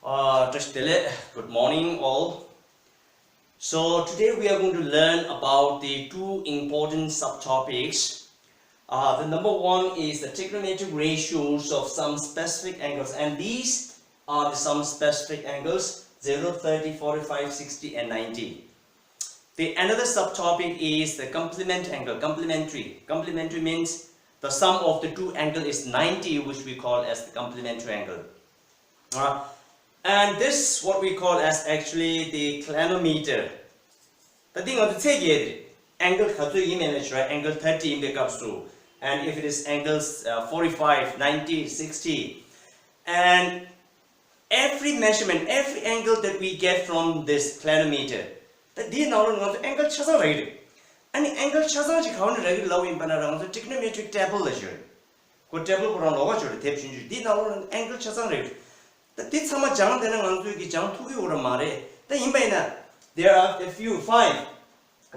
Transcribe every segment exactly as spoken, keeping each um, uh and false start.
Uh, just delete. Good morning, all. So today we are going to learn about the two important subtopics. Uh, the number one is the trigonometric ratios of some specific angles, and these are the some specific angles: zero, thirty, forty-five, sixty, and ninety. The another subtopic is the complement angle, complementary. Complementary means the sum of the two angle is ninety, which we call as the complementary angle. Uh, and this what we call as actually the clinometer. ད་འདི་ང་ཚོ་ཚད་བརྒྱད་རེད། angle ག་ཚོད་ཡིན་མིན་ལ་ཞུ་བ། angle thirty ཡིན་པའི་སྐབས་སུ། and if it is angles, uh, forty-five, ninety, sixty, and every measurement, every angle that we get from this clinometer, ད་འདིའི་ནང་ལོགས་ང་ཚོ་angle ཆ་ཚང་རག་གི་རེད། ཨ་ནི་angle ཆ་ཚང་ཅིག་ག་བ་ནས་རག་གི་རེད་ལབ་ཡིན་པ་ན། རང་ཚོ་trigonometric table ལ་ཞུ་རེད། ཁོ་table ཁོ་རང་ལོགས་ཀ་ཞུ་རེད། དེབ་ཆུང་ཆུང་འདིའི་ནང་ལོགས་ལ་angle ཆ་ཚང་རག་གི་རེད། ད་འདི་ཚང་མ་སྦྱང་བསྡད་ན་ང་ཚོས་ཀྱི་སྦྱང་ཐུབ་ཀྱི་ཡོད་རེད་མ་རེད། ད་ཡིན་པ་ཡིན་ན། There are a few, five.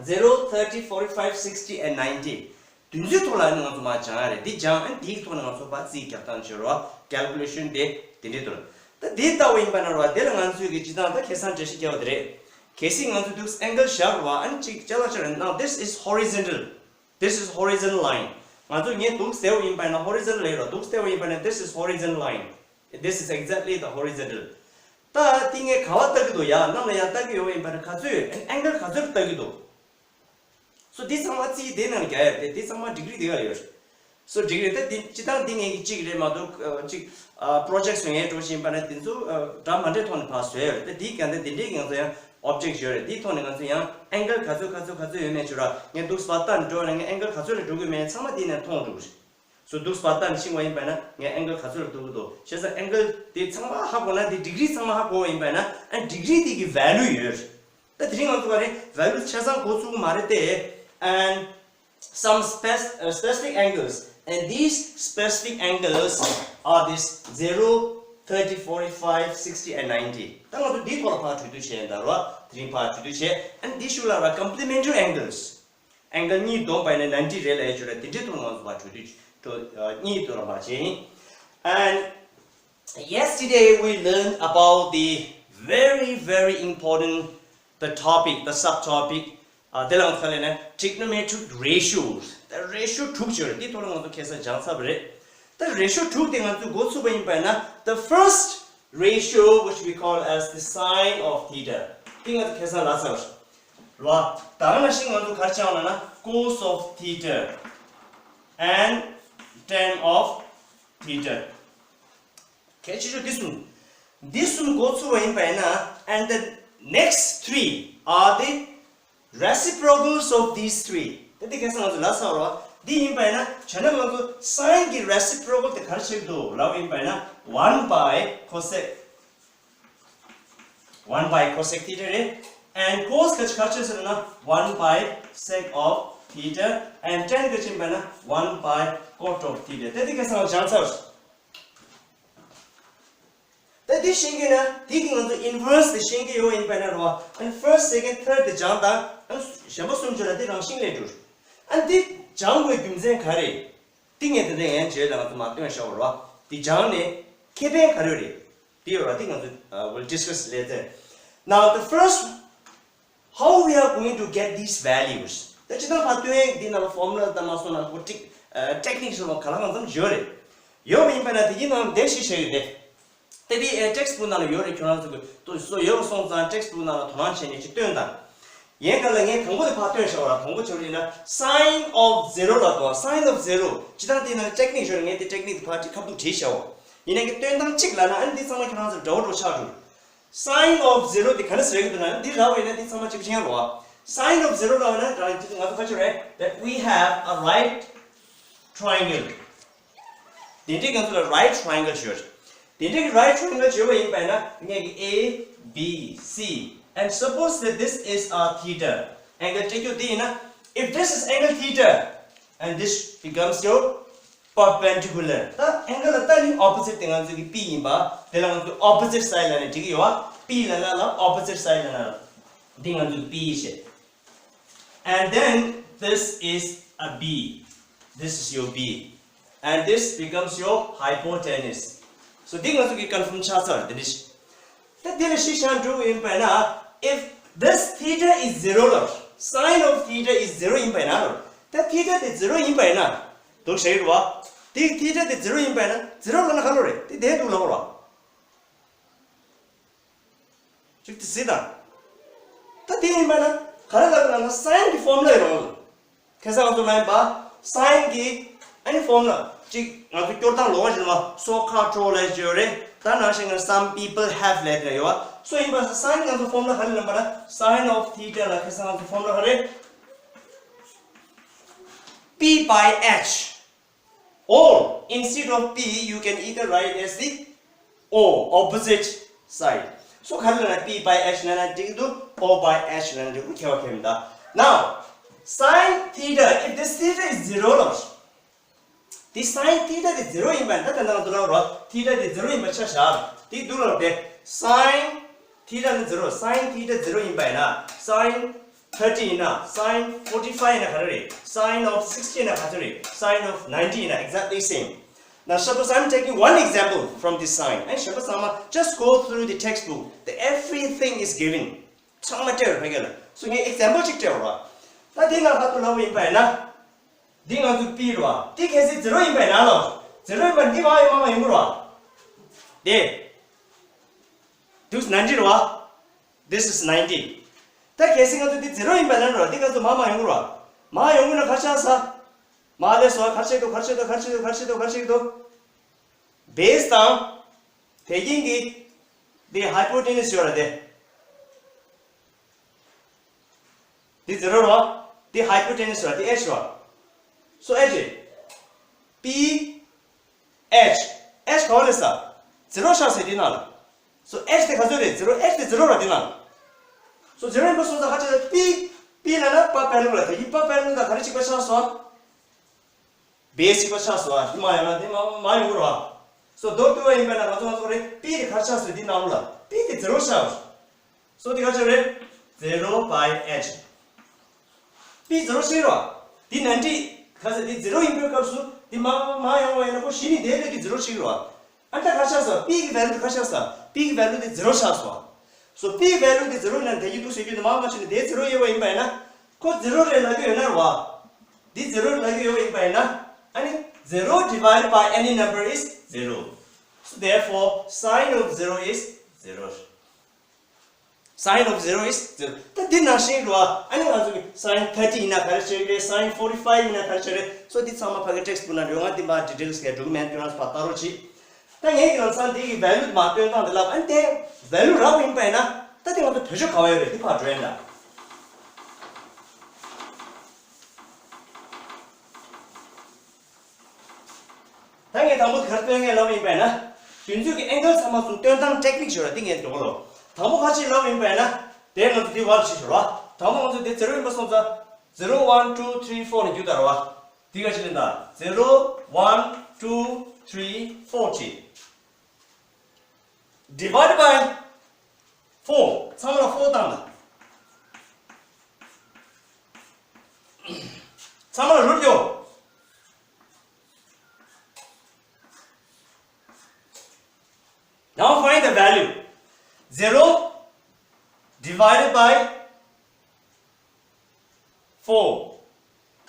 Zero, thirty, forty-five, sixty, and ninety. བདུན་ཅུའི་ཐོག་ལ་ནི་ང་ཚོ་མར་སྦྱང་ཡ་རེད། འདི་སྦྱང་ཨ་ནི་འདིའི་ཐོག་ནས་ང་ཚོ་ཕར་རྩིས་རྒྱག་སྟངས་བྱེད་རོགས། calculation དེ་དེ་འདྲའི་ཐོག་ལ། ད་འདི་ལྟ་བུ་ཡིན་པ་ན་རོགས། དེ་ལ་ང་ཚོས་ཀྱི་སྤྱིར་བཏང་ད་ཁེ་བཟང་འགྲེལ་བཤད་རྒྱག་པ་དེ་རེད། གལ་སྲིད་ང་ཚོས་འདུག་angle བཞག་རོགས། ཨ་ནི་གཅིག་ཅ་ལག་ཅིག་རེད། Now this is horizontal. This is horizontal line. ང་ཚོ་ངས་འདུག་ཟེར་བ་ཡིན་པ་ན་horizontal ལབ་རོགས། འདུག་ཟེར་བ་ཡིན་པ་ན། This is horizontal line. This is exactly the horizontal. ད་འདི་ངས་ག་བ་ལྟ་གི་འདུག་ཡ། གནམ་ལ་ཡ་ལྟ་གི་ཡོད་པ་ཡིན་པ་ན་ག་ཚོད་angle ག་ཚོད་ལ་ལྟ་གི་འདུག So འདི་ཚང་མ་རྩིས་དེ་ནང་རྒྱག་ཡ་རེད། འདི་ཚང་མ་degree དེ་ག་ལ་ཡོད་རེད། So degree ད་འདི་སྤྱིར་བཏང་འདི་ངེད་ཀྱི་གཅིག་རེད་མ་གཏོགས། ཨ། གཅིག་ཨ། project བཟོ་མཁན་འདྲ་བོ་ཞིག་ཡིན་པ་ན་དེ་ཚོ་ཨ། འདྲ་མ་འདྲའི་ཐོག་ནས་ཕར་བཟོས་ཡོད་རེད། ད་འདི་ག་འདི་འདི་འདྲའི་ང་ཚོ་ཡང་object ཡོད་རེད། འདིའི་ཐོག་ནས་ང་ཚོ་ཡང་angle ག་ཚོད་ག་ཚོད་ག་ཚོད་ཡོད་མེད་ཅིག་ར། ངས་འདུག་སེ་ཕར་ལྟ་ནས་འགྲོ་ན་ངས་angle ག་ཚོད་ལ་འགྲོ་གི་མེད་ཚང་མ་འདི་ནས་མཐོང་འགྲོ་གི་རེད། So འདུག་སེ་ཕར་ལྟ་ནས་ཕྱིན་པ་ཡིན་པ་ན་ངས་angle ག་ཚོད་ལ་འགྲོ་གི་འདུག་བྱས་ཙང་angle དེ་ཚང་མ་ཧ་གོ་ན། འདི་degree ཚང་མ་ཧ་གོ་བ་ཡིན་པ་ན། ཨ། degree དེ་གི་value ཡོད་རེད། ད་དེ་རིང་ང་ཚོ་ག་རེ་value ཆ་ཚང་གོ་ཚུགས་ཀྱི་མ་རེད་དེ། And some spec- uh, specific angles, and these specific angles are this zero, thirty, forty-five, sixty, and ninety. ད་ང་ཚོ་འདིའི་ཐོག་ལ་ཕར་གྲོས་བསྡུར་བྱས་ཡིན་ད་རོ། དེ་རིང་ཕར་གྲོས་བསྡུར་བྱས། ཨ་ནི་འདི་གཞུག་ལ་ར་complementary angles, angle གཉིས་བསྡོམས་པ་ཡིན་ན་ninety རེད་ལབ་ཡ་ཅིག་ཡོད་རེད། དེ་འདྲའི་ཐོག་ང་ཚོ་ཕར་གྲོས་བསྡུར་གྲོས- ཨ། གཉིས་ཐོག་ལ་ཕར་བྱས་ཡིན། And yesterday we learned about the very, very important, the topic, the subtopic. ཨ། དེ་ལ་ང་ཚོ་ག་རེ་ལབ་ན་trigonometric ratios. ད་ratio དྲུག་ཅིག་ཡོད་རེད། དེའི་ཐོག་ལ་ང་ཚོ་ཁ་སང་སྦྱངས་ཚར་བ་རེད། ད་ratio དྲུག་དེ་ང་ཚོས་གོ་ཚུགས་པ་ཡིན་པ་ན། The first ratio, which we call as the sine of theta. དེ་ང་ཚོ་ཁ་སང་ལབ་ཚར་བ་རེད་བ། ད་ག་ནང་བཞིན་ང་ཚོ་ག་རེ་སྦྱངས་ལབ་ན། cos of theta and tan of theta. གལ་ཆེ་ཤོས་འདི་གསུམ། འདི་གསུམ་གོ་ཚུགས་པ་ཡིན་པ་ཡིན་ན། And the next three are the reciprocals of these three. ད་འདི་ཁ་སང་ང་ཚོ་ལབ་ཚར་བ་རེད་བ། འདི་ཡིན་པ་ཡིན་ན་བྱས་ན་ང་ཚོ་sine གི་reciprocal དེ་ག་རེ་ཆགས་འདུག་ལབ་པ་ཡིན་པ་ཡིན་ན། one by cosec, one by cosec theta རེད། And cos ག་ཅི་ག་རེ་ཆགས་ཟེར་ན། one by sec of theta. And tan ག་ཅི་ཡིན་པ་ན། one by cot of theta. ད་འདི་ཁ་སང་ང་ཚོ་སྦྱངས་ཚར་བ་རེད། ད་འདི་ཤེས་ཀྱི་ན། འདི་གི་ང་ཚོ་inverse དེ་ཤེས་ཀྱི་ཡོད་ཡིན་པ་ན་རོ། And first, second, third དེ་སྦྱངས་དང་། ཨ། གཞན་པ་གསུམ་ཅིག་ལ་འདི་རང་བཞིན་སླེབས་འགྲོ། ཨ། འདི་སྦྱང་དགོས་རྒྱུ་མཚན་ག་རེ། འདི་ངས་ད་ལྟ་ཡན་རྗེས་ལ་ང་ཚོ་མར་སྟོན་བཞག་པ་རོ། འདི་སྦྱངས་ནས་ཁེ་ཕན་ག་རེ་རེད། འདི་ཡོད་ར། འདི་ང་ཚོ་ཨ། we'll discuss later. Now the first, how we are going to get these values. ད་ཅི་ད་ཕར་སྟོན་ཡས་འདི་ནང་ལ་formula དང་མ་སོང་ན་ཁོ་ཊིག་ཨ། technique སོགས་ག་ལ་གང་འཚམ་ཡོད་རེད། ཡོད་པ་ཡིན་པ་ན་དེ་གི་ནང་ལ་འདེབས་ཤིག་བྱ་ཡོད་དེ། ད་འདི་ཨེ། textbook ནང་ལ་ཡོད་རེད། ཁྱོད་རང་ཚོ་གི་དུ་སོ་ཡོད་པ་སོང་ཙང་textbook ནང་ལ་དོ་སྣང་བྱས་ནས་ཅིག་སྟོན་དང་། ཡན་ག་ལ་ངས་དང་པོ་དེ་ཕར་སྟོན་བཞག་པ་ར། དང་པོ་བྱ་བ་ཡིན་ན་sine of zero ལ་གོ sine of zero ཅི་ད་འདི་ནང་technique ཡོད་རེད། ངས་འདི་technique དེ་ཕར་ཁ་ཐུག་བྲིས་བཞག་པ། ཡིན་ནའི་ངས་སྟོན་སྟངས་གཅིག་ལབ་ན། ཨ་ནི་འདི་ཚང་མ་ཁྱོད་རང་ཚོར་འདྲ་བོ་འདྲ་བོ་ཆགས་འགྲོ། Sine of zero དེ་ག་འདྲ་ཟེར་གྱི་འདུག་ན། འདི་རག་པ་ཡིན་ན་འདི་ཚང་མ་གཅིག་པ་ཆགས་རོ། Sine of zero ལབ་ན་རང་ང་ཚོ་ག་ཅི་རེད། That we have a right triangle. དེ་འདྲའི་ང་ཚོ་ལ་right triangle ཡོད། དེ་འདྲའི་right triangle ཡོད་པ་ཡིན་པ་ཡིན་ན། ངས་ཀྱི་A B C, and suppose that this is a theta. Angle སྤྲད་རྒྱུ་འདི་ཡིན་ན། If this is angle theta and this becomes your perpendicular. ད་angle ལ་ད་ནི་opposite དེ་ང་ཚོ་གི་P ཡིན་པ། དེ་ལ་ང་ཚོ་opposite side ལབ་ནས་འགྲིག་གི་ཡོད་པ། P ལབ་ན་ལ་opposite side ལབ་ན་ལ། འདི་ང་ཚོ་གི་P ཡིན་ཤེས། And then this is a B. This is your B. And this becomes your hypotenuse. So འདི་ང་ཚོ་གི་confirm ཆགས་ཚར། འདི་འདྲ་ཞིག་ད་དེ་ལ་གཞི་བཞག་འགྲོ་ཡིན་པ་ན། If this theta is zero ལ། Sine of theta is zero ཡིན་པ་ན། ད་theta དེ་zero ཡིན་པ་ན། འདུག་བྱེད་ཀྱི་རེད་བ། དེ་theta དེ་zero ཡིན་པ་ན། zero ལབ་ན་ག་ལོ་རེད། དེ་བསྡད་འདུག་ལབ་དགོས་རེད་བ། ཅིག་དེ་གཟིགས་དང་། ད་དེ་ཡིན་པ་ན་ག་རེ་ལབ་ན་ན་sine གི་formula ཡོང་། ཁ་སང་ང་ཚོ་ལབ་པ་sine གི་ཨ་ནི་formula ཅིག་ང་ཚོ་སྐྱོར་སྟངས་ལོགས་བཞིན་མ་སོ་ཁ་ཁྲོ་ལས་བརྗོད་རེད། ད་ནང་བཞིན་ང་some people have ལས་དེ་ཡོད་བ། སོ་ཡིན་པ་sine ང་ཚོ་formula ག་རེ་ལབ་པ་ན་sine of theta ལ་ཁ་སང་ང་ཚོ་formula ག་རེ། P by H or instead of P you can either write as the O, opposite side. So ག་རེ་ལབ་ན་P by H ལབ་ན་འགྲིག་འདུག O by H ལབ་ན་འགྲིག་འདུག་ཁྱད་པར་ཁྱད་མི་འདུག Now sine theta, if this theta is zero ལ། འདི་sine theta དེ་zero ཡིན་པ་ད་ད་ནང་དུ་ལ་རོ་theta དེ་zero ཡིན་པ་ཆ་བཞག་དེ་འདུག་ལ་དེ་sine theta ནི་zero, sine theta zero ཡིན་པ་ཡིན་ན། Sine thirty ཡིན་ན། Sine forty five ཡིན་ན་ག་རེ་རེད། Sine of sixty ཡིན་ན་ག་ཚོད་རེད། Sine of ninety ཡིན་ན་exactly same. Now suppose I'm taking one example from this sine. ཨ་ནི་གཞན་པ་ཚང་མ་just go through the textbook. The everything is given. ཚང་མ་སྤྲད་རོགས་ཕ་གི་ལ། སོ་ངས་example གཅིག་སྤྲད་རོགས། ད་དེ་ནང་ཁ་ཐུག་ལབ་པ་ཡིན་པ་ཡིན་ན། འདི་ང་ཚོ་P རེད་བ། འདི་གལ་སྲིད་zero ཡིན་པ་ཡིན་ན་ལ། zero ཡིན་པ་འདི་མ་ཡིན་མ་མ་ཡོང་གི་རེད་བ། དེ། འདུག་ninety རེད་བ། This is ninety. ད་གལ་སྲིད་ང་ཚོ་འདི་zero ཡིན་པ་ན་ར་འདི་ང་ཚོ་མ་མ་ཡོང་གི་ར། མ་ཡོང་གི་ན་ག་ཆགས་ས། མ་ལས་སོ་ག་ཆེད་དུ་ག་ཆེད་དུ་ག་ཆེད་དུ་ག་ཆེད་དུ་ག་ཆེད་དུ། Base དང་། དེ་རྒྱུན་གྱི། འདི་hypotenuse ཡོད་ར་དེ། འདི་zero ར། འདི་hypotenuse ར་འདི་H ར། So H P H H ག་བ་ལས་ས། zero ཆགས་སོ་འདི་ནང་ལ། So H དེ་ག་ཚོད་རེད། zero H དེ་zero ར་འདི་ནང་། So zero ཡིན་པ་སོང་ཙང་ཧ་ཅང་P P ལ་ན་པ་པེ་རེལ་ལ་དེ་ཡིན་པ་པེ་རེལ་ལ་ག་རེ་གཅིག་པ་ཆགས་སོང་། Base གཅིག་པ་ཆགས་སོང་ཨ། འདི་མ་ཡོང་ན་འདི་མ་མ་ཡོང་གི་ར། So མདོར་བསྡུས་པ་ཡིན་པ་ན་ང་ཚོ་ང་ཚོ་རེད། P དེ་ག་རེ་ཆགས་སོང་འདི་ནང་ལ། P དེ་zero ཆགས། So འདི་ག་ཚོད་རེད། Zero by H P zero ཆགས་ར། འདི་ནང་འདི་ག་ཚོད་འདི་zero ཡིན་པའི་སྐབས་སུ་འདི་མ་མ་ཡོང་བ་ཡིན་ན་ཁོ་གཞི་ནས་འདས་ལས་ཀྱི་zero ཆགས་ར། ཨ་ད་ག་རེ་ཆགས་སོང་། P གི་value དེ་ག་རེ་ཆགས་སོང་། P གི་value དེ་zero ཆགས་སོང་། So P གི་value དེ་zero ཡིན་ན་དེ་ཡིན་འདུག་ཟེར་རྒྱུ་དེ་མ་མ་ཆགས་ནས་དེ་zero ཡོད་པ་ཡིན་པ་ཡིན་ན། ཁོ་zero རེད་ལབ་ཀྱི་ཡོད་ན་རེད་བ། འདི་zero ལབ་ཀྱི་ཡོད་པ་ཡིན་པ་ཡིན་ན། ཨ་ནི་zero divided by any number is zero. So therefore sine of zero is zero. Sine of zero is zero. ད་འདི་ནང་བཞིན་རེད་བ། ཨ་ནི་ང་ཚོ་གི་sine thirty ཡིན་ན་ག་རེ་བྱེད་ཀྱི་རེད། sine forty five ཡིན་ན་ག་རེ་བྱེད་རེད། So འདི་ཚང་མ་ཕ་གི་textbook ནང་ཡོད། ང་འདི་མ་details ག་འགྲོ་གི་མེད། ཁྱོད་རང་ཚོ་ཕར་ལྟ་རོགས་གྱིས། ད་ངས་ཀྱི་ལམ་སང་འདི་གི་value མ་སྟོན་སྟངས་དེ་ལབ། ཨ་ནི་དེ་value རག་པ་ཡིན་པ་ཡིན་ན། ད་དེ་ང་ཚོ་བེད་སྤྱོད་ག་བ་ཡོད་རེད། འདི་ཕར་འགྲོ་ཡིན་ད། ད་ངས་དང་པོ་ག་རེ་སྟོན་མཁན་ལབ་ཡིན་པས་ན། དུས་ཚོད་ཀྱི་angle ཚང་མ་ཚུར་སྟོན་སྟངས་technique ཞུ་ར་འདི་ངས་འགྲོ་གི་ལོ། དང་པོ་ག་ཅིག་ལབ་ཡིན་པས་ན། དེ་ང་ཚོ་འདི་བར་ཞིག་ཞུ་ར། དང་པོ་ང་ཚོ་འདི་zero ཡིན་པ་སོང་ཙང་། zero one two three four ནས་རྒྱུ་དར་བ། འདི་ག་ཅིག་ལེན་ད། zero one two three four ཅིག Divide by four. ཚང་མ་ལ་four བཏང་ལ། ཚང་མ་ལ་root ཡོད། Now find the value. Zero divided by four.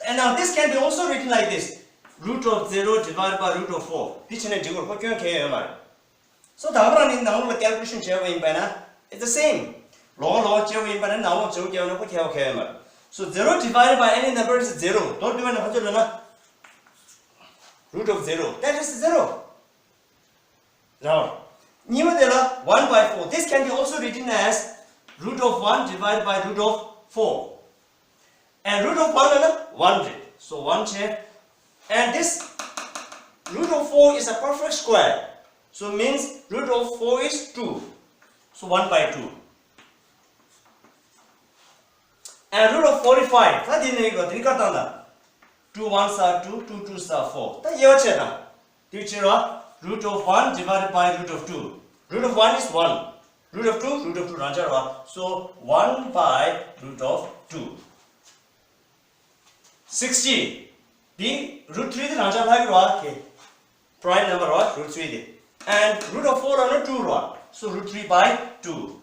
And now this can be also written like this. Root of zero divided by root of four. འདི་བྱས་ནས་འབྲི་དགོས། ཁོ་སྐྱོན་གང་ཡང་ཡོད་མ་རེད། So ད་ག་རང་ནི་ནང་ལོགས་ལ་calculation བྱས་པ་ཡིན་པ་ན། It's the same. ལོགས་ལོགས་བྱས་པ་ཡིན་པ་ན་ནང་ལོགས་བྱས་པ་ཡིན་ན་ཁོ་ཁྱད་པར་གང་ཡང་ཡོད་མ་རེད། So zero divided by any number is zero. མདོར་བསྡུས་པ་ན་ག་ཚོད་ལབ་ན། Root of zero. That is zero. རང་། གཉིས་པ་དེ་ལ་one by four. This can be also written as root of one divided by root of four. And root of one ལབ་ན་one རེད། So one བྱས། And this root of four is a perfect square. So means root of four is two. So one by two. And root of forty-five. ད་འདི་ནས་ཡིན་གོ། དེ་ནི་བཀར་བཏང་ད། Two ones are two, two twos are four. ད་དབྱེ་བ་ཕྱེ་དང་། དེ་ཕྱེ་ར། Root of one divided by root of two. Root of one is one. Root of two, root of two རང་ཆ་ར། So one by root of two. Sixty. འདི་root three དེ་རང་ཆ་ལྷག་གི་ར། ཁེ། Prime number ར། Root three དེ། And root of four ལབ་ན་two ར། So root three by two.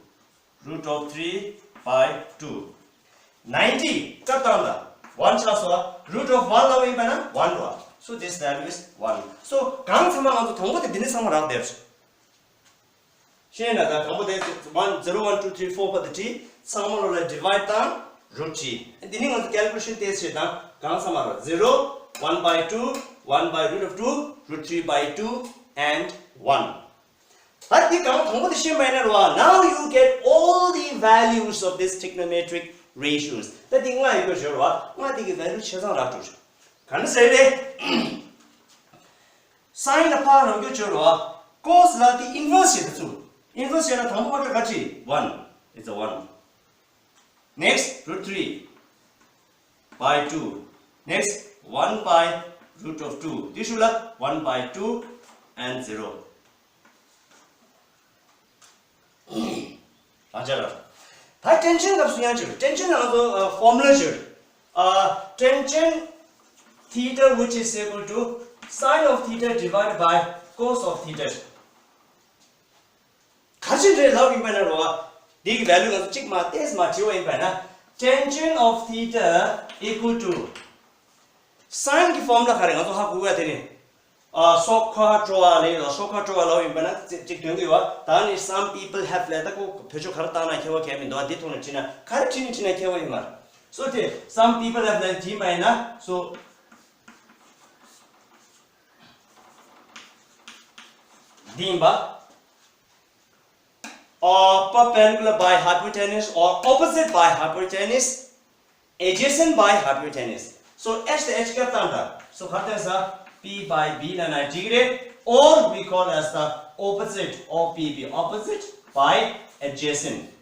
Root of three by two. ninety སྐབས་དང་ལ་one ཆགས་སོ། Root of one ལ་ཡིན་པ་ན་one རོ། So this value is one. So གང་ཚང་མ་ང་ཚོ་དང་པོ་དེ་འདི་ནས་ཚང་མ་རག་བསྡད། ཤེས་ན་ད་དང་པོ་དེ་one, zero, one, two, three, four བར་དུ་བྲིས། ཚང་མ་ལོ་ལ་divide དང་root བྲིས། འདི་ནི་ང་ཚོ་calculation test བྱེད་དང་གང་ཚང་མ་རོ། Zero, one by two, one by root of two, root three by two and one. ད་འདི་གང་དང་པོ་དེ་ཤེས་པ་ཡིན་ན་རོ། Now you get all the values of these trigonometric ratios. ད་འདི་ལྔ་ཡོད་པའི་ཞོར་བ་ལྔ་འདི་གི་value ཆ་ཚང་རག་འགྲོ། ག་འདྲ་ཟེར་རེད། Sine ལ་ཕར་རང་རྒྱུ་ཆོད་རོ། Cos ལ་དེ་inverse བྱེད་དུ་ཚུགས། Inverse བྱས་ན་དང་པོ་མ་ག་ག་ཅི་one. It's a one. Next, root three by two. Next, one by root of two. དེ་ཤུ་ལ་one by two and zero. རང་ཅག་ལ། ད་tangent སྐབས་སུ་ཡང་བྱོས། Tangent ལ་ང་ཚོ་formula བྱོས། Tangent theta, which is equal to sine of theta divided by cos of theta. ག་ཅི་འདྲའི་ལབ་ཡིན་པ་ན་རོ། འདི་གི་value ང་ཚོ་གཅིག་མ་ཏེས་མ་བྲིས་པ་ཡིན་པ་ན། Tangent of theta equal to sine གི་formula ག་རེ་ང་ཚོ་ཧ་གོ་བ་དེ་ནི། ཨ་སོ་ཁ་ཀྲོ་བ་ལས་ལ་སོ་ཁ་ཀྲོ་བ་ལབ་ཡིན་པ་ན་གཅིག་དོན་གི་ཡོད། ད་ནི་some people have ལས་ད་ཁོ་བེད་སྤྱོད་ག་རེ་བཏང་ན་ཁྱད་པར་གང་མི་འདུག་འདི་ཐོག་ནས་བྲིས་ན་ག་རེ་བྲིས་ནས་བྲིས་ན་ཁྱད་པར་ཡོད་མ་རེད། So དེ་some people have ལས་བྲིས་པ་ཡིན་ན། So འདི་ཡིན་པ། Or perpendicular by hypotenuse or opposite by hypotenuse, adjacent by hypotenuse. So H དེ་H སྐབས་དང་འདྲ། So ག་རེ་བསྟན་ས། P by B ལ་ན་འགྲིག་རེད། Or we call as the opposite of P B, opposite by adjacent.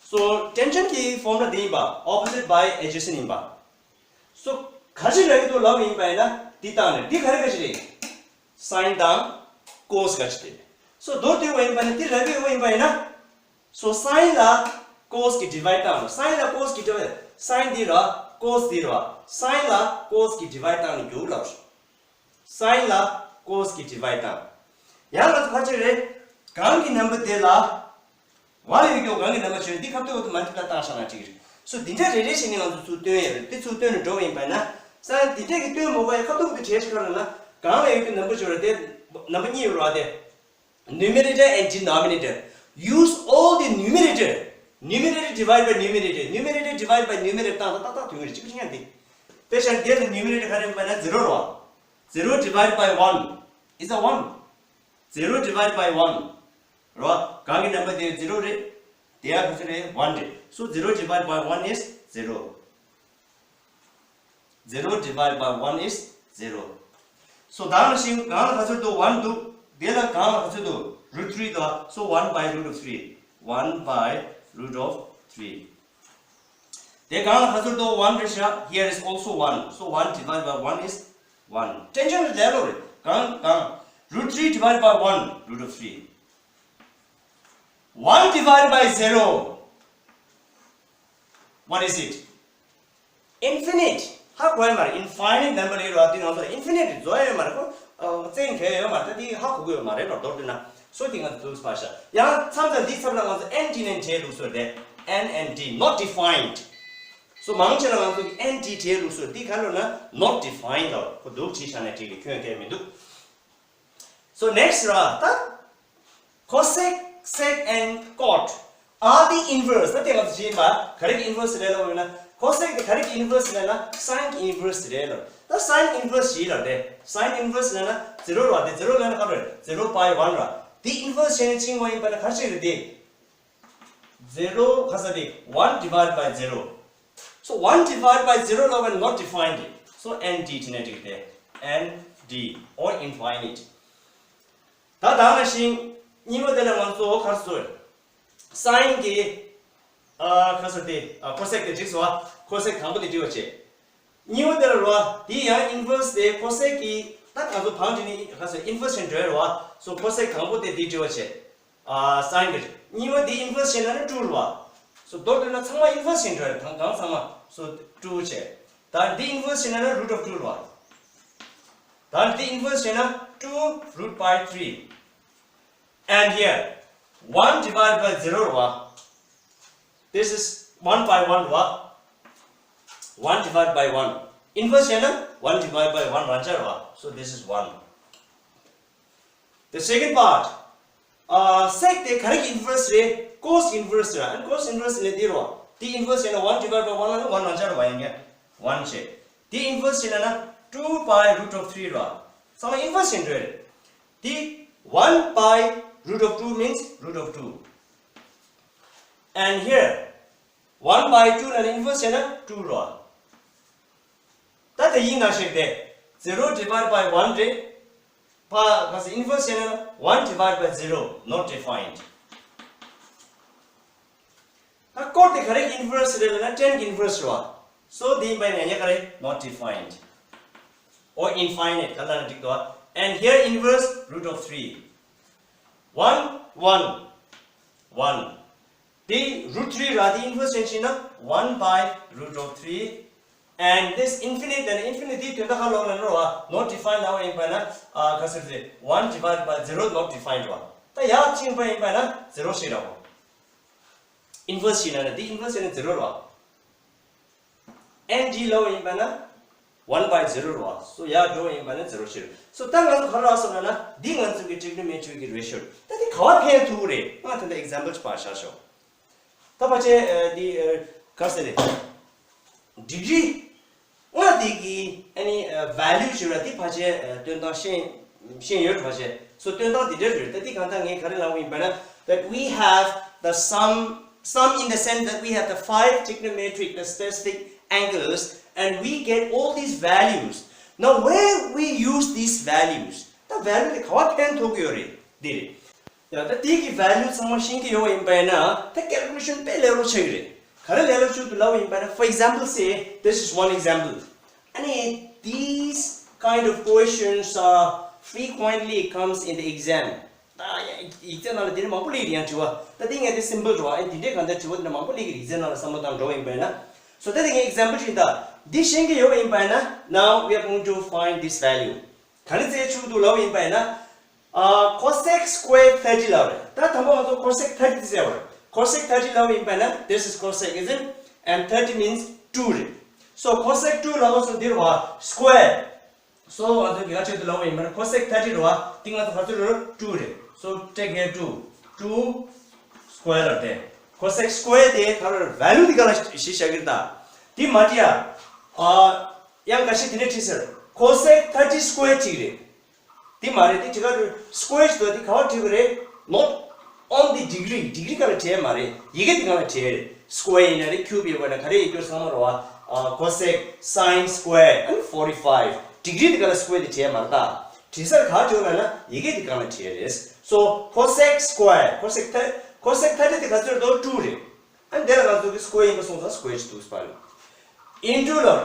So tangent གི་formula འདི་ཡིན་པ། Opposite by adjacent ཡིན་པ། So ག་ཅི་རག་གི་འདུག་ལབ་ཡིན་པ་ཡིན་ན་འདི་བཏང་ནས་འདི་ག་རེ་ག་ཅི་རེད། Sine དང་cos ག་ཅི་རེད། So མདོར་བསྡུས་པ་ཡིན་པ་ན་འདི་རག་གི་ཡོད་པ་ཡིན་པ་ཡིན་ན། So sine ལ་cos གི་divide བཏང་ནས། Sine ལ་cos གི་divide། Sine འདི་ར་cos འདི་ར། Sine ལ་cos གི་divide བཏང་ནས་རྒྱུགས་ལབ། Sine ལ་cos གི་divide བཏང་། ཡང་ང་ཚོ་ག་ཅི་རེད། གང་གི་number དེ་ལ། ཝ་ཡོད་ཀྱང་གང་གི་number བྱོས་འདི་ཁ་ཐུག་ཏུ་multiply བཏང་བཞག་ན་འགྲིག་གི་རེད། So འདི་འདྲ་རེ་རེ་བྱས་ནས་ང་ཚོ་ཚུར་སྟོན་ཡ་རེད། འདི་ཚུར་སྟོན་ནས་འགྲོ་བ་ཡིན་པ་ན། སང་འདི་འདྲ་གི་སྟོན་མོ་ག་ཡ་ཁ་ཐུག་ཏུ་བྲིས་ཤིག་ལ་ན། གང་ལ་ཡོད་ཀྱི་number བྱོས་ར་དེ། number གཉིས་ཡོད་ར་དེ། Numerator and denominator. Use all the numerator. Numerator divide by numerator. Numerator divide by numerator བཏང་ད་ཏག་ཏག་དུས་ངེས་གཅིག་པ་ཡང་འདི། དཔེ་བཞག་འདིར་ནི་numerator ག་རེ་ཡོད་པ་ན་zero ར། Zero divide by one is a one. Zero divide by one རོ། གང་གི་number དེ་zero རེད། དེ་ཡང་ག་ཚོད་རེད། one རེད། So zero divide by one is zero. Zero divide by one is zero. So གང་ལ་ཤིང་གང་ལ་ག་ཚོད་འདུག one འདུག་དེ་ལ་གང་ལ་ག་ཚོད་འདུག root three འདུག So one by root of three. One by root of three. དེ་གང་ལ་ག་ཚོད་འདུག one རེད་ཤག Here is also one. So one divide by one is one. Tangent ལ་ལོ་རེད། གང་གང་root three divide by one, root of three. One divide by zero. What is it? Infinite. ཧ་གོ་ཡ་མ་རེད། infinite number རེད་ར། དེ་ང་ཚོ་ལ་infinite རྫོགས་ཡ་ཡོད་མ་རེད་ཁོ། བཙན་གལ་ཡོད་མ་རེད། ད་དེ་ཧ་གོ་གི་ཡོད་མ་རེད་ར། མདོར་བསྡུས་ན། So དེ་ང་ཚོ་འདུག་སེ་ཕར་བཞག་ཡང་མཚམས་མཚམས་འདིའི་ཚབ་ལ་ང་ཚོ་N T ནས་བྲིས་ལུགས་སྲོལ་རེད། N N T, not defined. So མང་ཆེ་ལ་ང་ཚོ་གི་N T བྲིས་ལུགས་སྲོལ་འདི་ག་ལོ་ན་not defined ལ་ཁོ་འདུག་བྲིས་བཞག་ནས་བྲིས་གི་ཁྱོན་གལ་མི་འདུག So next ར་ད། Cosec, sec and cot are the inverse. ད་དེ་ང་ཚོ་བྱེད་པ་ག་རེ་གི་inverse རེད་ལབ་ཡོད་ན། Cosec དེ་ག་རེ་གི་inverse རེད་ན་sine གི་inverse རེད་ལབ། ད་sine inverse བྱེད་ལབ་དེ། Sine inverse ལབ་ན་zero ར་དེ། zero ལབ་ན་ག་རེ་རེད། Zero by one ར། དེ་inverse བྱས་ནས་ཕྱིན་པ་ཡིན་པ་ན་ག་རེ་ཞིག་རེད་དེ། Zero ག་ས་དེ་one divide by zero. So one divide by zero ལབ་པ་not defined. So N D བྲིས་ན་འགྲིག་སྟེ། N D or infinite. ད་ད་ནང་བཞིན་གཉིས་པ་དེ་ལ་ང་ཚོ་ག་རེ་ཟེར། Sine གི་ཨ་ག་ས་དེ་ཨ་cosec དེ་འགྲིག་སོང་ཨ། Cosec དང་པོ་དེ་འགྲིག་པ་བྱས། གཉིས་པ་དེ་ལ་རོ། དེ་ཡང་inverse དེ་cosec གི་ད་ང་ཚོ་བང་བྲིས་ནས་ག་ས་inverse བྱས་འགྲོ་ཡ་རོ། So cosec དང་པོ་དེ་དེ་འགྲིག་པ་བྱས། ཨ་sine གི་གཉིས་པ་དེ་inverse བྱས་ན་ནི་two རེད་བ། So མདོར་བསྡུས་ན་ཚང་མ་inverse བྱས་འགྲོ་ཡ་རེད། ད་གང་ཚང་མ། So two བྱས། ད་འདི་inverse བྱས་ན་ནི་root of two རེད་བ། ད་འདི་inverse བྱས་ན་two root by three. And here, one divided by zero རེད་བ། This is one by one རེད་བ། One divided by one. Inverse བྱས་ན་one divided by one རང་འཇགས་རེད་བ། So this is one. The second part, uh, sec དེ་ག་རེ་གི་inverse རེད། Cos inverse རེད། And cos inverse ནི་འདི་རེད་བ། འདི་inverse བྱས་ན་one divided by one ལ་ནི་one རང་འཇགས་རེད་བ། ཡིན་གྱི་one བྱས། འདི་inverse བྱས་ན་ན་two by root of three རེད་བ། ཚང་མ་inverse བྱས་འགྲོ་ཡ་རེད། འདི one by root of two means root of two. And here, one by two ལ་ནི་inverse བྱས་ན་two རེད་བ། ད་དེ་ཡིན་ན་ཞིག་དེ་zero divided by one རེད། ཕ་ག་ས་inverse བྱས་ན་one divided by zero, not defined. ད་སྐོར་དེ་ག་རེ་གི་inverse རེད་ལབ་ན་ten གི་inverse རེད་བ། So དེ་ཡིན་པ་ཡིན་ན་ཡང་ག་རེ་not defined or infinite ག་ལབ་ན་འགྲིག་འདུག And here inverse root of three, one, one, one. དེ་root three ར་དེ་inverse བྱས་ཕྱིན་ན་one by root of three. And this infinite and infinity དོན་དག་ཧ་ལོག་ལ་ནོར་བ། not defined ལ་ཡིན་པ་ན་ཨ་ག་ཟེར་ཟེར་one divided by zero not defined ར། ད་ཡག་ཕྱིན་པ་ཡིན་པ་ན་zero ཞིག་ར་བ། Inverse བྱས་ན་ན་དེ་inverse བྱས་ན་zero ར། And འདི་ལོ་ཡིན་པ་ན་one by zero རེད་བ། So ཡར་འགྲོ་ཡིན་པ་ན་zero ཞིག་རེད། So ད་ང་ཚོ་ག་རེ་ལབ་སོང་ལབ་ན་འདི་ང་ཚོ་གི་trigonometric གི་ratio ད་འདི་ག་བ་ཕན་ཐོགས་རེད། ང་ད་ལྟ་example ཅིག་ཕར་བཞག་ཤོག་ད་ཕལ་ཆེར་འདི་ག་ཟེར་རེད། Degree ལྔ་འདི་གི་ཨ་ནི་value ཞིག་རེད། འདི་ཕལ་ཆེར་སྟོན་སྟངས་ཤེས་ཤེས་ཡོད་ཕལ་ཆེར། So སྟོན་སྟངས་འདི་འདྲ་རེད། ད་འདི་གང་ལྟར་ངས་ག་རེ་ལབ་ཡིན་པ་ན། That we have the sum, sum in the sense that we have the five trigonometric, the statistic angles, and we get all these values. Now, where we use these values? ད་value དེ་ག་བ་ཕན་ཐོགས་ཀྱི་ཡོད་རེད། འདི་རེད། ཡ་ད་འདི་གི་value ཚང་མ་ཤེས་ཀྱི་ཡོད་ཡིན་པ་ཡིན་ན་ད་calculation དཔེ་ལས་སླ་པོ་ཆགས་ཀྱི་རེད། ག་རེ་ལས་སླ་པོ་ཆགས་འདུག་ལབ་ཡིན་པ་ན། For example, say, this is one example. ཨ་ནི་these kind of questions are frequently comes in the exam. ད་ཡིག་ཚད་ནང་ལ་དེ་འདྲ་མང་པོ་སླེབས་ཀྱི་རེད། ཡང་དྲི་བ་ད་དེ་ངས་དེ་simple རེད་བ། ཨ་དེ་འདྲའི་གང་ལྟར་དྲི་བ་དེ་འདྲ་མང་པོ་སླེབས་ཀྱི་རེད། ཡིག་ཚད་ནང་ལ་བསམ་བློ་བཏང་འགྲོ་བ་ཡིན་པ་ཡིན་ན། So ད་དེ་ངས་example ཅིག་ད་འདི་ཤེས་ཀྱི་ཡོད་པ་ཡིན་པ་ཡིན་ན། Now we are going to find this value. ག་རེ་བཙལ་ཆོག་འདུག་ལབ་པ་ཡིན་པ་ཡིན་ན། ཨ་cosec square thirty ལབ་རེད། ད་དང་པོ་ང་ཚོ་cosec thirty དེ་བཙལ་བ་རེད། Cosec thirty ལབ་པ་ཡིན་པ་ཡིན་ན། This is cosec, isn't? And thirty means two རེད། So cosec two ལབ་པ་སོང་འདིར་བ་square So ང་ཚོ་གི་ག་ཆེད་དུ་ལབ་པ་ཡིན་པ་ན་cosec thirty རེད་བ། འདི་ང་ཚོ་ག་ཚོད་རེད། two རེད། So take here two, two square ལབ་དེ། Cosec square དེ་ག་རེ་རེད། value དེ་ག་ལ་གཞི་བཞག་གི་རེད་ད། དེ་མ་བྲིས་ཡ། ཨ་ཡང་འགའ་ཤས་དེ་འདྲས་བྲིས་ཟེར། Cosec thirty square གཅིག་རེད། དེ་མ་རེད། དེ་དེ་ག་རེ་square ཞིག་འདུག་དེ་ག་བ་བྲིས་པ་རེད། Not on the degree. Degree ག་ལ་བྲིས་མ་རེད། ཡི་གེ་དེ་ག་ལ་བྲིས་རེད། Square ཡིན་ན་རེད། Cube ཡིན་པ་ན་ག་རེ་ཡིན་སྐྱོར་ཚང་མ་རེད་བ། ཨ་cosec sine square and forty five. Degree དེ་ག་ལ་square དེ་བྲིས་མ་རེད་ད། བྲིས་སར་ག་བྲིས་ན་ན་ཡི་གེ་དེ་ག་ལ་བྲིས་རེད། So cosec square, cosec thirty, cosec thirty དེ་ག་ཚོད་རེད། Two རེད། ཨ་འདི་ལ་ང་ཚོ་གི་square ཡིན་པ་སོང་ཙང་square ཅིག་འདུག་པ་རེད། Into the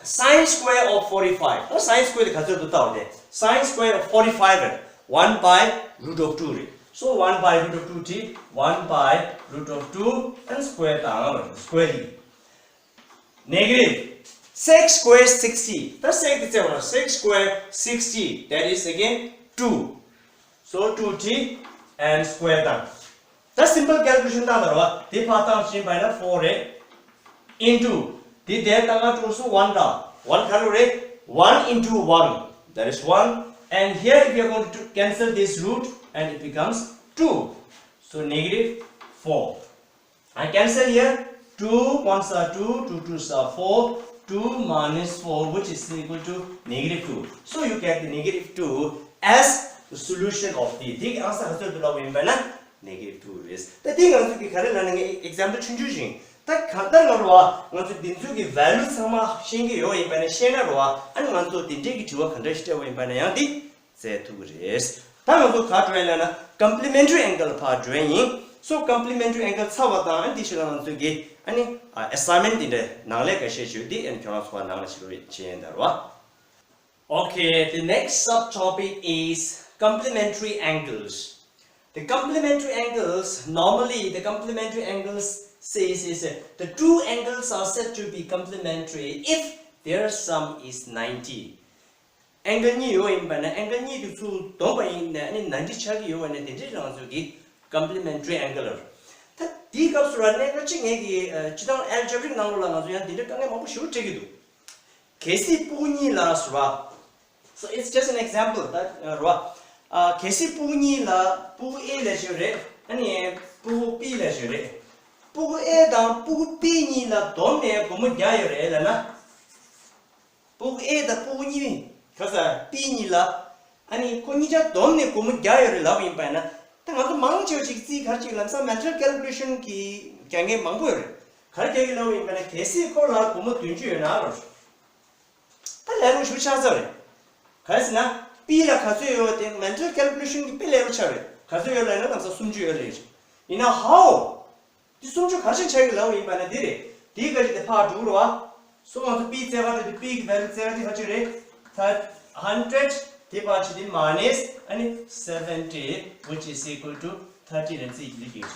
sine square of forty five. ད་sine square དེ་ག་ཚོད་འདུག་ལྟ་བ་དེ། Sine square of forty five རེད། One by root of two རེད། So one by root of two བྲིས། One by root of two and square བཏང་བ་རེད། Square རེད། Negative sec square sixty. ད་sec དེ་བཙལ་བ་རེད། Sec square sixty, that is again two. So two བྲིས་and square བཏང་། ད་simple calculation བཏང་ད་རེད་བ། དེ་ཕར་བཏང་ཕྱིན་པ་ཡིན་ན་four རེད། Into དེ་དེར་བཏང་ག་འགྲོ་སོང་one དང་one ག་རེ་རེད། One into one, that is one. And here if you are going to cancel this root and it becomes two. So negative four. I cancel here. Two ones are two, two twos are four, two minus four, which is equal to negative two. So you get the negative two as the solution of the, the answer ག་ཚོད་འདུག་ལབ་པ་ཡིན་པ་ན་negative two རེད། ད་དེ་ང་ཚོ་གི་ག་རེ་ལབ་ན་ངས་example ཆུང་ཆུང་ཞིག་ད་གང་ལྟར་ང་རོ་བ་ང་ཚོ་འདི་ཚོ་གི་value ཚང་མ་ཤེས་ཀྱི་ཡོད་པ་ཡིན་པ་ན་ཤེས་ན་རོ་བ། ཨ་ནི་ང་ཚོ་དེ་འདྲས་ཀྱི་དྲི་བ་ག་འདྲ་ཞིག་སྤྲད་པ་ཡིན་པ་ན་ཡང་དེ་བཙལ་ཐུབ་ཀྱི་རེད། ད་ང་ཚོ་ག་འགྲོ་ཡིན་ལབ་ན་complementary angle ཕར་འགྲོ་ཡིན། So complementary angle ཚར་བ་དང་ཨ་ནི་དེ་ཕྱི་ལ་ང་ཚོ་གི་ཨ་ནི་assignment དེ་འདྲ་ནང་ལས་ཀ་བཤད་ཞུ་དེ་ཨ་ནི་ཁྱོད་རང་ཚོ་བ་ནང་ལ་ཕྱི་རོལ་བྱེད་ཡིན་ད་རོ། Okay, the next subtopic is complementary angles. The complementary angles, normally the complementary angles says is uh, the two angles are said to be complementary if their sum is ninety. angle གཉིས་ཡོད་ཡིན་པ་ན་angle གཉིས་དེ་ཚུར་བསྡོམས་པ་ཡིན་ན་ཨ་ནི་ninety ཆགས་ཀྱི་ཡོད་པ་ན་དེ་འདྲའི་རང་ཚོད་ཀྱི་complementary angle ལ། ད་དེའི་སྐབས་སུ་ར་གནད་འགག་གཅིག་ངེད་ཀྱི་ཨ་སྤྱིར་བཏང་algebraic ནང་ལོགས་ལ་ང་ཚོ་ཡང་དེ་འདྲའི་དཀའ་ངལ་མང་པོ་ཞེ་པོ་འཕྲད་ཀྱི་འདུག་གལ་སྲིད་ཕྲུ་གུ་གཉིས་ལ་ཟེར་བ། So it's just an example ད་རེད་བ། ཨ་གལ་སྲིད་ཕྲུ་གུ་གཉིས་ལ་ཕྲུ་གུ་A ལབ་ཀྱི་ཡོད་རེད། ཨ་ནི་ཕྲུ་གུ་B ལབ་ཀྱི་ཡོད་རེད། ཕྲུ་གུ་A དང་ཕྲུ་གུ་B གཉིས་ལ་བསྡོམས་ནས་སྒོར་མོ་བརྒྱ་ཡོད་རེད་ལབ་ན། ཕྲུ་གུ་A དང་ཕྲུ་གུ་གཉིས་ག་ས་B གཉིས་ལ། ཨ་ནི་ཁོ་གཉིས་ཆ་བསྡོམས་ནས་སྒོར་མོ་བརྒྱ་ཡོད་རེད་ལབ་ཡིན་པ་ཡིན་ན། ད་ང་ཚོ་མང་ཆེ་བ་ཞིག་རྩིས་ག་རེ་བྱེད་ཀྱི་ལམ་སང་mental calculation གི་རྒྱག་མཁན་མང་པོ་ཡོད་རེད། ག་རེ་རྒྱག་གི་ལབ་ཡིན་པ་ན་གལ་སྲིད་ཁོ་ལ་སྒོར་མོ་བདུན་ཅུ་ཡོད་ན་ལོ། ད་ལས་རོགས་ཞུ་ཆགས་ཚར་རེད། ག་རེ་ཟེར་ན། B ལ་ག་ཚོད་ཡོད་དེ་mental calculation གི་དཔེ་ལས་རོགས་ཆགས་རེད། ག་ཚོད་ཡོད་ལབ་ན་ལམ་སང་སུམ་ཅུ་ཡོད་རེད། ཡིན་ན་how འདི་སུམ་ཅུ་ག་རེ་བྱས་ཀྱི་ལབ་ཡིན་པ་ན་འདི་རེད། འདིའི་ག་ཅིག་དེ་ཕར་འགྲོ་རོགས་ཨ། སོ་ང་ཚོ་B རྩེ་ག་འགྲོ་དེ་B གི་value རྩེ་ག་དེ་ག་ཅིག་རེད། ད་hundred དེ་ཕར་ཕྱིན་དེ་minus ཨ་ནི་seventy which is equal to thirty རེད་རྩིས་ཀྱི་ལས་ཀྱི།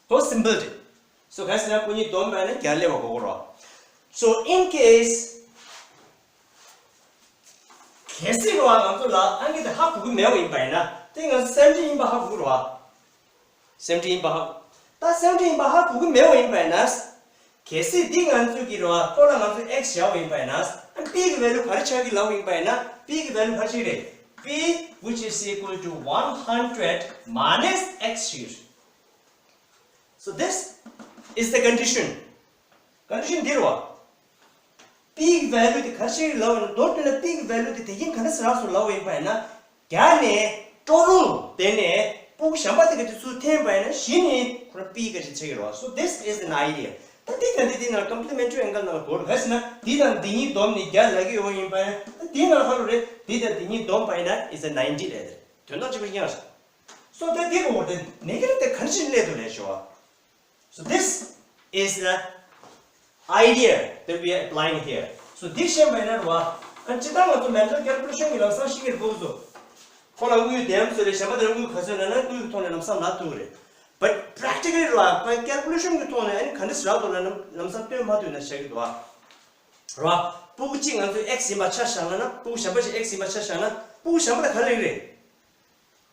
So simple རེད། So གལ་སྲིད་ན་སྐུ་ཉིད་བསྡོམས་པ་ན་བརྒྱ་སླེབས་པ་དགོས་ཀྱི་རེད། So in case གལ་སྲིད་རོ་ང་ཚོ་ལ་ཨང་ཀི་དེ་ཧ་གོ་གི་མེད་པ་ཡིན་པ་ཡིན་ན་དེ་ང་ཚོ་seventy ཡིན་པ་ཧ་གོ་གི་རེད་བ། seventy ཡིན་པ་ཧ་གོ། ད་seventy ཡིན་པ་ཧ་གོ་གི་མེད་པ་ཡིན་པ་ཡིན་ན། གལ་སྲིད་འདི་ང་ཚོས་ཀྱི་རེད་བ་ཁོ་ལ་ང་ཚོས་x བཞག་པ་ཡིན་པ་ཡིན་ན། ཨ་p གི་value ག་རེ་ཆགས་ཀྱི་ལབ་པ་ཡིན་པ་ཡིན་ན་p གི་value ག་རེ་ཆགས་ཀྱི་རེད། P which is equal to one hundred minus x ཞིག So this is the condition. Condition འདི་རེད་བ། P གི་value དེ་ག་རེ་ཞིག་ལབ་པ་ཡིན་ན་མདོར་བསྡུས་ན་P གི་value དེ་དེ་རྒྱུན་ག་འདྲ་ཟེར་རག་སོང་ལབ་པ་ཡིན་པ་ཡིན་ན། བརྒྱ་ནས་ཊོ་ཊལ་དེ་ནས་ཕྲུ་གུ་གཞན་པ་དེ་ག་ཅིག་ཚུར་འཐེན་པ་ཡིན་ན་གཞི་ནས་ཁོ་རང་P ག་ཅིག་ཆགས་ཀྱི་རེད་བ། So this is an idea. ད་འདི་དང་འདི་དེ་ནང་complementary angle ནང་ལ་གོ་རེད། ག་ཟེར་ན་འདི་དང་འདི་གཉིས་བསྡོམས་ནས་བརྒྱ་ལབ་ཀྱི་ཡོད་ཡིན་པ་ཡིན་ན་ད་འདི་ནང་ཧ་ལོ་རེད། འདི་དང་འདི་གཉིས་བསྡོམས་པ་ཡིན་ན་is a ninety རེད། དོན་དག་གཅིག་པ་ཡིན་ཡང་རེད། So ད་འདི་གོ་རེད། negative དེ་ག་རེ་ཞིག་སླེབས་འདུག་ལབ་ཤོག་ཨ། So this is the idea that we are applying here. So འདི་ཤེས་པ་ཡིན་ན་རེད་བ། ཨ་ཅི་ད་ང་ཚོ་mental calculation གི་ལམ་སང་ཤེས་ཀྱི་རེད་གོ་སོ། ཁོ་ལ་དངུལ་བདེན་ཚོད་རེད། གཞན་པ་དེར་དངུལ་ག་ཚོད་ལབ་ན་དངུལ་གི་ཐོག་ནས་ལམ་སང་ལབ་ཐུབ་ཀྱི་རེད། But practically རེད་བ། calculation གི་ཐོག་ནས་ཨ་ནི་ག་འདྲ་ཞིག་རག་འདུག་ལབ་ན་ལམ་སང་སྟོན་མ་ཐུབ་ན་བཤད་ཀྱི་འདུག་བ། རེད་བ། ཕྲུ་གུ་གཅིག་ང་ཚོས་x ཡིན་པ་ཆ་བཞག་ན་ན་ཕྲུ་གུ་གཞན་པ་ཞིག་x ཡིན་པ་ཆ་བཞག་ན་ཕྲུ་གུ་གཞན་པ་ལ་ག་རེ་ལབ་ཀྱི་རེད།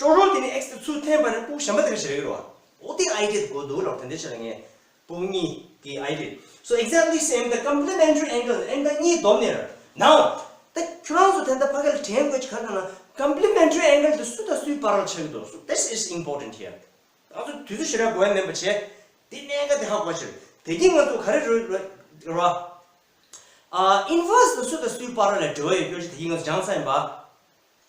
ཊོ་ཊལ་དེ་ནི་x དེ་ཚུར་འཐེན་པ་ནི་ཕྲུ་གུ་གཞན་པ་དེ་ག་ཞིག་རེད་རོ། འོ་དེ་ཨའི་ཌི་ཡ་དེ་གོ་འདུག་ལོ། དེ་འདྲ་བྱས་ན་ངས་ཕྲུ་གུ་གཉིས་ཀྱི་ཨའི་ཌི་ཡ། So exactly same the complementary angle angle གཉིས་བསྡོམས་ནས་རེད། Now ད་ཁྱོད་རང་ཚོ་དེ་འདྲ་ཕ་གི་ལ་དྲན་དགོས་ཀྱི་ག་རེ་ལབ་ན་complementary angle དེ་སུ་དང་སུའི་པ་ར་ལ་ཆགས་ཀྱི་འདུག So this is important here. ང་ཚོ་དུས་ཚོད་ཞེ་དྲག་འགོར་ཡ་མིན་པ་བྱས། དེ་གནད་འགག་དེ་ཧ་གོ་ཕྱིར། དེ་གིན་ང་ཚོ་ག་རེ་རེད་རེད་ར། ཨ་inverse དེ་སུ་དང་སུའི་པ་ར་ལ་འབྲེལ་བ་ཡོད་རྒྱུ་ཞིག་དེ་གིན་ང་ཚོ་སྦྱངས་ཚར་ཡིན་པ།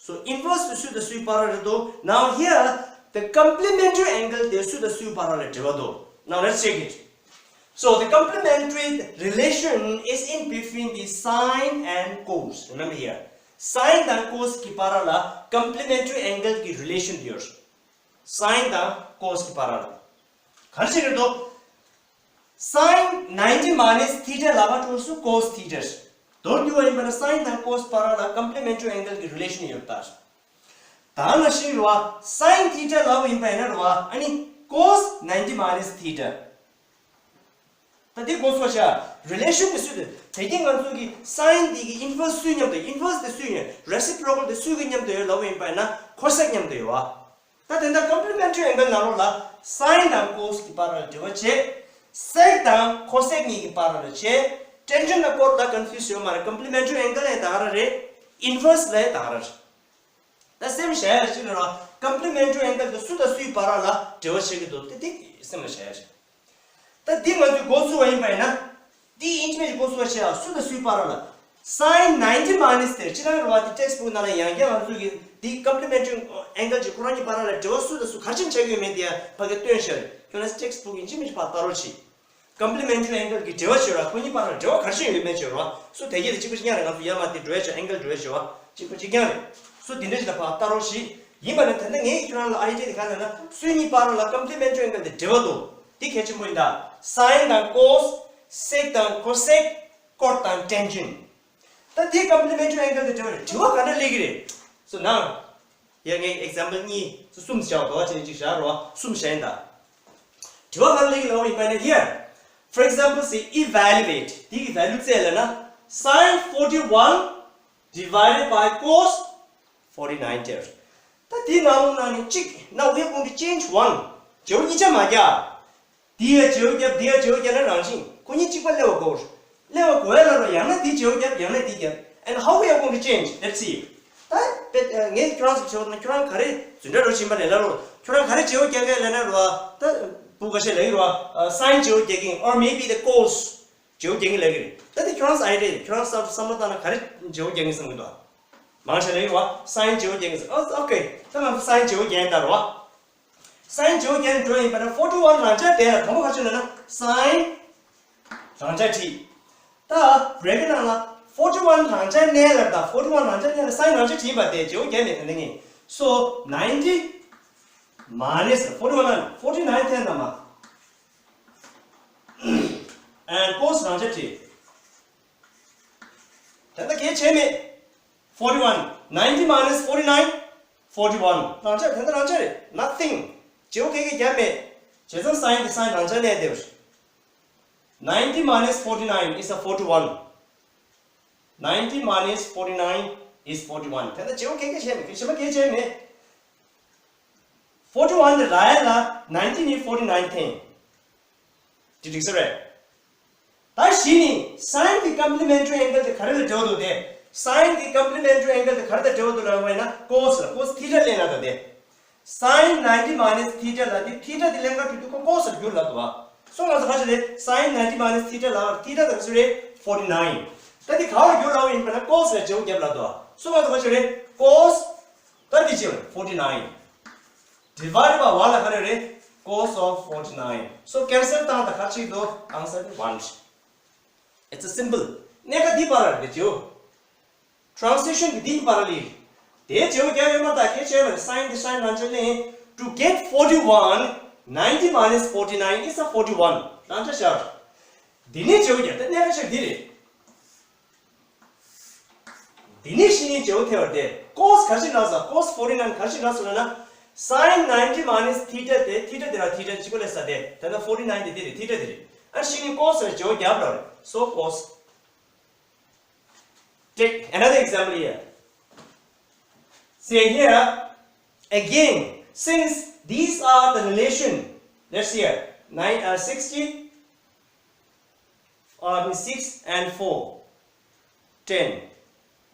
So inverse དེ་སུ་དང་སུའི་པ་ར་ལ་འདུག Now here the complementary angle དེ་སུ་དང་སུའི་པ་ར་ལ་འབྲེལ་བ་འདུག Now let's check it. So the complementary relation is in between the sine and cos. Remember here. Sine དང་cos གི་པ་ར་ལ་complementary angle གི་relation དེ་ཡོད། Sine དང་cos གི་པ་ར་ལ། ག་རེ་བྱེད་ཀྱི་འདུག Sine ninety minus theta ལ་ག་འགྲོ་སུ་cos theta། མདོར་བསྡུས་པ་ཡིན་པ་ན་sine དང་cos བར་ལ་complementary angle གྱི་relation ཡོད་པ་ལྟར། ད་ནང་བཞིན་རེད་བ། Sine theta ལབ་ཡིན་པ་ཡིན་ན་རེད་བ། ཨ་ནི་cos ninety minus theta། ད་འདི་གོ་སོང་ཤག relation དེ་སུས་དེ་དེ་གིན་ང་ཚོ་གི་sine འདི་གི་inverse སུའི་མཉམ་དུ་inverse དེ་སུའི་མཉམ་reciprocal དེ་སུའི་གི་མཉམ་དུ་ཡོད་ལབ་ཡིན་པ་ཡིན་ན་cosec མཉམ་དུ་ཡོད་བ། ད་དེ་འདྲ་complementary angle ནང་ལོགས་ལ་sine དང་cos གི་བར་ལ་འབྲེལ་བ་བྱེད། Sec དང་cosec གཉིས་ཀྱི་བར་ལ་བྱེད། Tangent དང་cot ལ་confuse ཡོད་མ་རེད། Complementary angle ལས་ད་ག་ར་རེད། Inverse ལས་ད་ག་ར་རེད། ད་སེམས་བཞག་ཡ་ཞིག་ལ་ར་complementary angle དེ་སུ་དང་སུའི་བར་ལ་འབྲེལ་བ་བྱེད་ཀྱི་འདུག་དེ་དེ་སེམས་ལ་བཞག་ཡ་ཞིག་ད་འདི་ང་ཚོས་འགོ་ཚུགས་པ་ཡིན་པ་ཡིན་ན། འདི་ཡིན་གཅིག་མིན་གཅིག་འགོ་ཚུགས་པ་བྱས་ཡ་སུ་དང་སུའི་བར་ལ། Sine ninety minus དེ་ཕྱི་ནང་རུ་བ་དེ་textbook ནང་ལ་ཡང་བསྐྱར་ང་ཚོས་ཀྱི་འདི་complementary angle གྱི་ཁོ་རང་གཉིས་བར་ལ་འབྲེལ་བ་སུ་དང་སུ་ག་རེ་བྱས་ཡོད་མེད་དེ་ཡང་ཕ་གིར་སྟོན་ཤར། ཁྱོད་རང་textbook ཡིན་གཅིག་མིན་གཅིག་ཕར་ལྟ་རོགས་གྱིས། Complementary angle གྱི་འབྲེལ་བ་བྱས་ར་ཁོ་གཉིས་བར་ལ་འབྲེལ་བ་ག་རེ་བྱས་ཡོད་མེད་བྱས་ར་སུ་དེ་གྱད་དེ་གཅིག་པ་གཅིག་རྐྱང་རེད། ང་ཚོ་ཡར་མར་དེ་འགྲོ་ཡ་ཆ་angle འགྲོ་ཡ་ཆ་བ་གཅིག་པ་གཅིག་རྐྱང་རེད། སུ་དེ་འདྲ་ཞིག་ལ་ཕར་ལྟ་རོགས་གྱིས། ཡིན་པ་ནི་ད་ལྟ་ངས་ཁྱོད་རང་ལ་idea དེ་ག་ལབ་ན་སུ་གཉིས་བར་ལ་complementary angle དེ་འབྲེལ་བ་འདུག་འདི་གལ་ཆེན་པོ་ཡིན་ད། Sine དང་cos, sec དང་cosec, cot དང་tangent ད་དེ་complementary angle དེ་འབྲེལ་བ་རེད། དྲི་བ་ག་འདྲ་སླེབས་ཀྱི་རེད། སོ་ནང་ཡ་ངས་example གཉིས་སུ་གསུམ་བཞག་འདུག་བ་བྱས་ནས་གཅིག་བཞག་རོགས་གསུམ་བཞག་ཡིན་ད། དྲི་བ་ག་འདྲ་སླེབས་ཀྱི་ལབ་ཡིན་པ་ན་here for example say evaluate དེ་གི་value བཙལ་ལ་ན། Sine forty one divided by cos forty nine དེར། ད་དེའི་ནང་ལོགས་ནང་ནས་གཅིག། Now we are going to change one. བྱེའུ་གཉིས་ཆ་མ་རྒྱག་དེ་ཡ་བྱེའུ་རྒྱབ། དེ་ཡ་བྱེའུ་རྒྱབ་ན་རང་བཞིན། ཁོ་གཉིས་གཅིག་པ་སླེབས་པ་དགོས། སླེབས་པ་དགོས་ཡ་ལ་རོ། ཡང་ན་དེ་བྱེའུ་རྒྱབ། ཡང་ན་དེ་རྒྱབ། And how we are going to change? Let's see. ད་དཔེ་ངས་ཁྱོད་རང་ཚོ་བྱེའུ་ན་ཁྱོད་རང་ག་རེ་འཛིན་གྲྭ་རོ་བྱིན་པ་ལས་ལ་རོ། ཁྱོད་རང་ག་རེ་བྱེའུ་རྒྱག་གི་ལས་ན་རོ། ད་བུ་ག་ཤེད་ལ་ཡི་རོ། sine བྱེའུ་རྒྱག་གིན། Or maybe the cos བྱེའུ་རྒྱག་གིན་ལ་གི་རེད། ད་དེ་ཁྱོད་རང་ཚོ་ཨའི་ཌི་ཡ། ཁྱོད་རང་ཚོ་བསམ་བློ་བཏང་ན་ག་རེ་བྱེའུ་རྒྱག་གིན་བསམ་གི་འདུག་མང་ཆེ་ལ་ཡི་རོ། sine བྱེའུ་རྒྱག་གིན་བསམ། ཨོ་ཨོ་ཀེ། ད་ང་ཚོ་sine བྱེའུ་རྒྱག་གིན་ད་རོ། Sine བྱེའུ་རྒྱག་གིན་འགྲོ་ཡིན་པ་ན་forty one རང་འཇགས་བསྡད་ལ། དང་པོ་ག་ཅི་ལབ་ན་sine རང་འཇགས་བྲིས། ད་bracket ནང་ལ་forty one རང་འཇགས་གནས་ལབ། ད་forty one རང་འཇགས་གནས་ལ་sine རང་འཇགས་བྲིས་ཡིན་པ་དེ་བྱེའུ་རྒྱག་མེད་དེ་འདི་ངེས། So ninety minus forty one ན་forty nine འཐེན་ན་མ། And cos རང་འཇགས་བྲིས། དེ་འདྲ་གལ་ཆེ་མེད། Forty one, ninety minus forty nine, forty one. རང་འཇགས། དེ་འདྲ་རང་འཇགས་རེད། Nothing. བྱེའུ་ག་གེ་རྒྱབ་མེད། བྱས་ཙང་sine དེ་sine རང་འཇགས་གནས་བསྡད་པ་རེད། Ninety minus forty nine is a forty one. Ninety minus forty nine is forty one. དེ་འདྲ་བྱེའུ་ག་གེ་བྱས་མེད། ག་གེ་བྱས་མ་ག་གེ་བྱས་མེད། Forty one དེ་རག་ཡ་ལ་ninety ནས་forty nine འཐེན། དེ་འགྲིག་ས་རེད། ད་གཞི་ནི་sine གི་complementary angle དེ་ག་རེ་ལ་འབྲེལ་བ་འདུག་སྟེ། Sine གི་complementary angle དེ་ག་རེ་དང་འབྲེལ་བ་འདུག་ལབ་པ་ཡིན་ན་cos ལ། Cos theta ལེན་ན་ད་དེ། Sine ninety minus theta ལ་དེ་theta དེ་ལེན་ག་དུས་དུས་ཁོ་cos ལ་འགྱུར་ལབ་འདུག་བ། སོ་ང་ཚོ་ག་ཅི་རེད། Sine ninety minus theta ལ་theta དང་ག་ཅི་རེད། Forty nine། ད་དེ་ག་ལ་འགྱུར་ལབ་པ་ཡིན་པ་ན་cos ལ་བྱེའུ་རྒྱབ་ལབ་འདུག་བ། སོ་ང་ཚོ་ག་ཅི་རེད། Cos ད་དེ་ཅི་རེད། Forty nine divided by one ལ་ག་རེ་རེད། Cos of forty nine. So cancel བཏང་ད་ག་ཅི་འདུག Answer is one. It's a simple. གནད་ཀ་འདི་བར་རེད་བྱེའུ། Transition གི་འདི་བར་ལ་ཡིན། དེའི་བྱེའུ་རྒྱབ་ཡོད་མ་ད་གལ་ཆེ་བ་རེད། Sine དེ་sine རང་འཇགས་ལེན། To get forty one, ninety minus forty nine is a forty one. རང་འཇགས་བཞག་འདི་ནས་བྱེའུ་རྒྱབ། ད་གནད་ཀ་ཆེ་འདི་རེད། འདི་ནས་གཞི་ནས་བྱེའུ་ཐེ་བར་ཏེ། Cos ག་ཅི་ལབ་ས། Cos forty nine ག་ཅི་ལབ་ས་ལབ་ན། Sine ninety minus theta དེ། Theta དེ་ར་theta གཅིག་པ་ལས་ས་དེ། ད་ལྟ་forty nine དེ་དེ་རེད། Theta དེ་རེད། ཨ་གཞི་ནས་cos ལ་བྱེའུ་རྒྱབ་ལ་རེད། So cos. Take another example here. See here, again, since these are the relation, let's see here, nine, uh, sixty, uh, six and four, ten,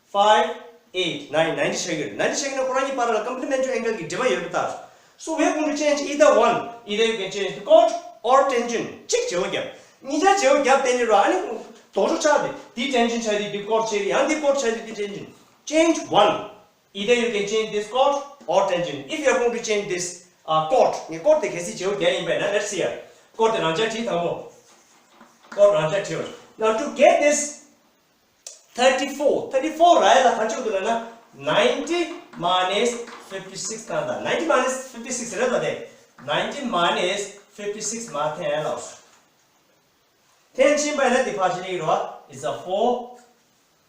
five, eight, nine, ninety ཆགས་ཀྱི་རེད། Ninety ཆགས་ཀྱི་ན་ཁོ་རང་གཉིས་བར་ལ་complementary angle གྱི་འབྲེལ་བ་ཡོད་པ་ལྟར། So we are going to change either one. Either you can change the cot or tangent. གཅིག་བྱེའུ་རྒྱབ། གཉིས་ཆ་བྱེའུ་རྒྱབ་བསྡད་ནི་རོ། ཨ་ནི་ལྡོག་ཕྱོགས་ཆགས་ཏེ། འདི་tangent ཆགས་ཏེ་འདི་cot ཆགས་ཏེ། ཡང་འདི་cot ཆགས་ཏེ་འདི་tangent. Change one. Either you can change this cot or tangent. If you are going to change this, uh, cot, ངས་cot དེ་གལ་སྲིད་བྱེའུ་རྒྱབ་ཡིན་པས་ན། Let's see here. Cot དེ་རང་འཇགས་བྲིས་དང་པོ། Cot རང་འཇགས་བྲིས། Now to get this thirty four, thirty four རག་ཡ་ལ་ག་ཅི་འདུག་ལབ་ན། Ninety minus fifty six བཏང་དང་། Ninety minus fifty six རེད་ད་དེ། Ninety minus fifty six མར་འཐེན་ཡ་ལ། འཐེན་ཕྱིན་པ་ཡིན་ན་དེ་ཕར་ཕྱིན་ཡིན་རོ། It's a four.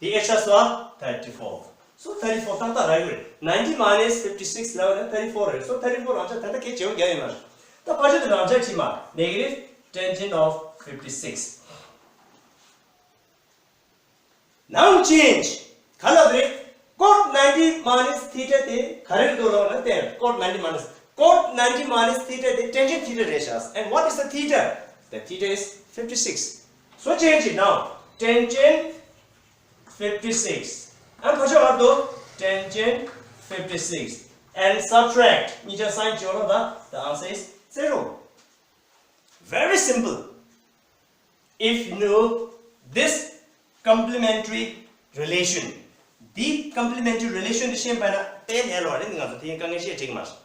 དེ་ཨེ་ཤ་སོ་thirty four. So thirty four ཏག་ཏག་རག་གི་རེད། Ninety minus fifty six ལབ་ན་thirty four རེད། So thirty four རང་འཇགས། ད་ལྟ་གལ་ཆེ་བོ་རྒྱག་ཡིན་མ་རེད། ད་ཕར་ཕྱོགས་དེ་རང་འཇགས་བྲིས་མ། Negative tangent of fifty six. Now change. ག་ལ་རེད། Cot ninety minus theta དེ་ག་རེ་རེད་འདུག་ལབ་ན། དེ་cot ninety minus, cot ninety minus theta དེ་tangent theta རེད་ཤག And what is the theta? The theta is fifty six. So change it now. Tangent fifty six. And ཕར་ཕྱོགས་ག་རེ་འདུག tangent fifty six. And subtract. གཉིས་ཆ་sine བྱེད་རོགས་ད། The answer is zero. Very simple. If you know this complementary relation, the complementary relation དེ་ཤེས་པ་ན་དཔེ་ལས་སླ་རེད། འདི་ང་ཚོ་དེ་རིང་དཀའ་ངལ་བཤད་འགྲིག་མ་སོང་།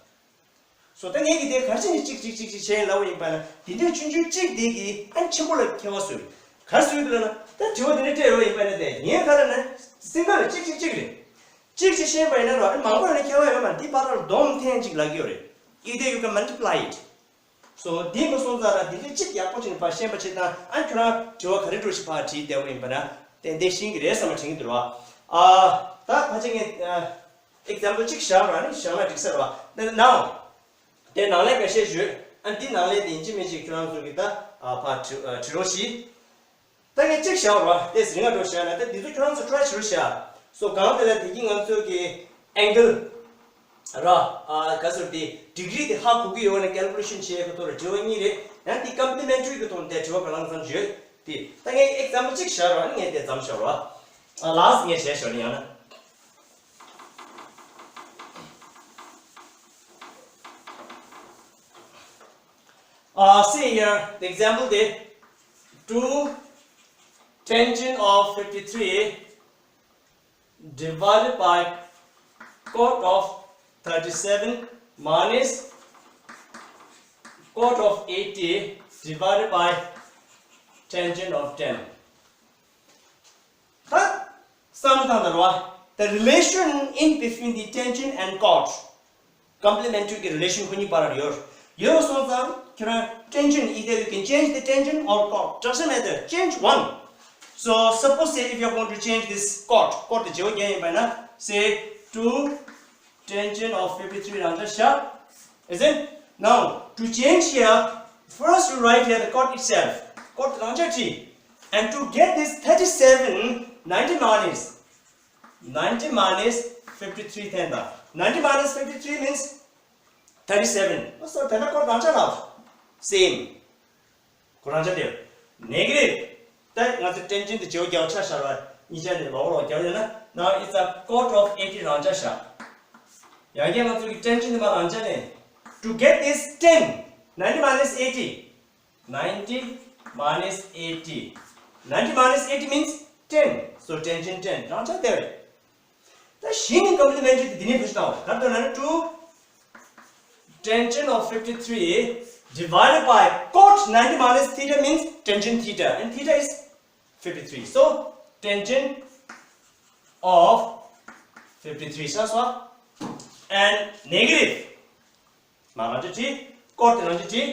སོ་ད་ངས་ཀྱི་དེ་ག་རེ་བྱས་ནས་གཅིག་གཅིག་གཅིག་གཅིག་བྱས་ལབ་པ་ཡིན་པ་ན། དེ་འདྲའི་ཆུང་ཆུང་གཅིག་དེ་གིས་ཨ་ཆེན་པོ་ལ་ཁྱད་པར་བཟོས། ག་རེ་བཟོས་འདུག་ལབ་ན། ད་དྲི་བ་དེ་འདྲ་སྤྲད་ཡོད་ཡིན་པ་ན། དེ་ངས་ག་རེ་ན་single གཅིག་གཅིག་གཅིག་རེད། གཅིག་གཅིག་ཤེས་པ་ཡིན་ན་རོ། ཨ་མང་པོ་ཡོད་ན་ཁྱད་པར་ཡོད་མ་རེད། འདི་བར་ལ་སྡོམ་འཐེན་གཅིག་ལབ་ཀྱི་ཡོད་རེད། Either you can multiply it. So འདི་མ་སོང་ཙང་ར་འདི་འདྲ་གཅིག་ཡག་པོ་བྱས་ནས་ཕར་ཤེས་པ་བྱེད་དང་། ཨ་ཁྱོད་རང་དྲི་བ་ག་རེ་འདྲ་ཞིག་ཕར་དྲིས་བསྡད་པ་ཡིན་པ་ན་ཏན་ཏན་ཤེས་ཀྱི་རེད་བསམ་པ་དྲན་གྱི་འདུག་ར། ཨ་ད་ཕལ་ཆེར་ངས་ཨ་example གཅིག་བཞག་ར། ཨ་ནི་བཞག་ན་འགྲིག་ས་རེད་བ། Now དེ་ནང་ལས་འགའ་ཤས་ཞུས། ཨ་འདི་ནང་ལས་དེ་ཡིན་གཅིག་མིན་གཅིག་ཁྱོད་རང་ཚོ་གིས་ད་ཨ་ཕར་དྲི་ཨ་དྲི་རོགས་ཞུ། ད་ ད་ངས་གཅིག་བཞག་རོགས། ཏོག་ཙམ་རིང་ང་འགྲོ་བཞག་ན་ད་འདི་ཚོ་ཁྱོད་རང་ཚོ་try བྱེད་རོགས་བྱ། སོ་གང་དེ་ལ་དེ་གི་ང་ཚོ་གི་angle ར། ཨ་ག་ཟེར་དེ་degree དེ་ཧ་གོ་གི་ཡོད་ན་calculation བྱེད་ཡག་གི་ཐོག་ལ་དྲི་བ་གཉིས་རེད། ཡང་དེ་complementary གི་ཐོག་ནས་དྲི་བ་ག་རང་ཙམ་ཡོད་དེ། ད་ངས་example གཅིག་བཞག་རོགས། ཨ་ནི་ངས་དེ་ཙམ་བཞག་རོགས། ཨ་last ངས་བྱས་ཞོར་ནས་ཡང་ན། Uh, see here, the example there, two tangent of fifty-three divided by cot of thirty-seven minus cot of eighty divided by tangent of ten. ད་བསམ་བློ་བཏང་དང་རོ། The relation in between the tangent and cot, complementary གི་relation ཁོ་གཉིས་བར་ལ་ཡོད། ཡོད་སོང་ཙང་ཁྱོད་རང་tangent either you can change the tangent or cot, doesn't matter, change one. So suppose say if you are going to change this cot, cot དེ་བརྗེ་པོ་རྒྱག་ཡིན་པ་ན། Say two tangent of fifty-three རང་འཇགས་བཞག. Is it? Now, to change here, first you write here the cot itself. Cot རང་འཇགས་བྲིས། And to get this thirty-seven, ninety minus, ninety minus fifty-three འཐེན་དང་། Ninety minus fifty-three means thirty-seven. So དེ་ན་cot རང་འཇགས་ལ་same. ཁོ་རང་ཆ་དེ་negative. ད་ང་ཚོ་tangent དེ་བརྗེ་པོ་རྒྱག་ཆ་བཞག་པ་གཉིས་ཆ་ནས་ལོག་ལོག་རྒྱག་ཡོད་ན། Now it's a cot of eighty རང་འཇགས་བཞག། ཡང་བསྐྱར་ང་ཚོ་གི་tangent དེ་མ་རང་འཇགས་ནས། To get this ten, ninety minus eighty, ninety minus eighty, ninety minus eighty means ten. So tangent ten རང་འཇགས་དེ་རེད། ད་གཞི་ནི་complementary དེ་འདི་ནས་བུ་ཞིག་བཏང་བ། ག་རེ་ལབ་ན་two tangent of fifty-three divided by cot ninety minus theta means tangent theta, and theta is fifty-three. So tangent of fifty-three ས་སོ། And negative མ་རང་འཇགས་བྲིས། cot དེ་རང་འཇགས་བྲིས།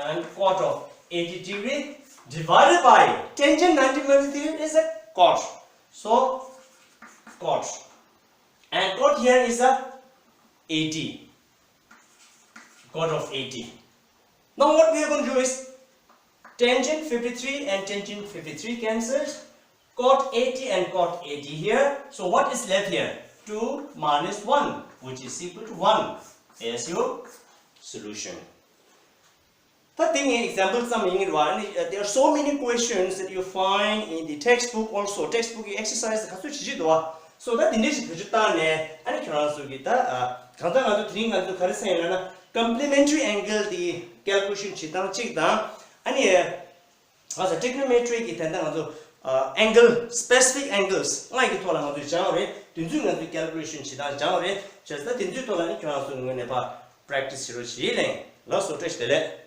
And cot of eighty degree divided by tangent ninety minus theta is a cot. So cot. And cot here is a eighty. Cot of eighty. Now what we are going to do is tangent fifty-three and tangent fifty-three cancelled. Cot eighty and cot eighty here. So what is left here? Two minus one, which is equal to one. There's your solution. ད་དེ་ངའི་example ཙམ་ཡིན་གྱི་རེད་བ། ཨ་ནི། There are so many questions that you find in the textbook also. Textbook གི་exercise ག་ཚོད་ཇི་ཇི་འདུག་བ། So ད་དེ་འདྲའི་ཞིག་བེད་སྤྱོད་བཏང་ནས། ཨ་ནི་ཁྱོད་རང་ཚོ་གི་ད་ཨ་གང་ལྟར་ང་ཚོ་དེ་རིང་ང་ཚོ་ག་རེ་ཟེར་ཡོད་ལབ་ན། Complementary angle དེ་calculation བྱེད་སྟངས་གཅིག་དང་། ཨ་ནི་ང་ཚོ་trigonometry གི་དེ་འདྲ་ང་ཚོ་ཨ་angle, specific angles ལྔ་ཡི་ཐོག་ལ་ང་ཚོས་སྦྱངས་པ་རེད། དེ་ཚོའི་ང་ཚོས་calculation བྱེད་སྟངས་སྦྱངས་པ་རེད། བྱས་ཙང་དེ་ཚོའི་ཐོག་ལ་ནི་ཁྱོད་རང་ཚོ་ངོས་ནས་ཕར་practice བྱེད་རོགས་བྱེད་ལེ། ལགས་སོ། བཀྲ་ཤིས་བདེ་ལེགས།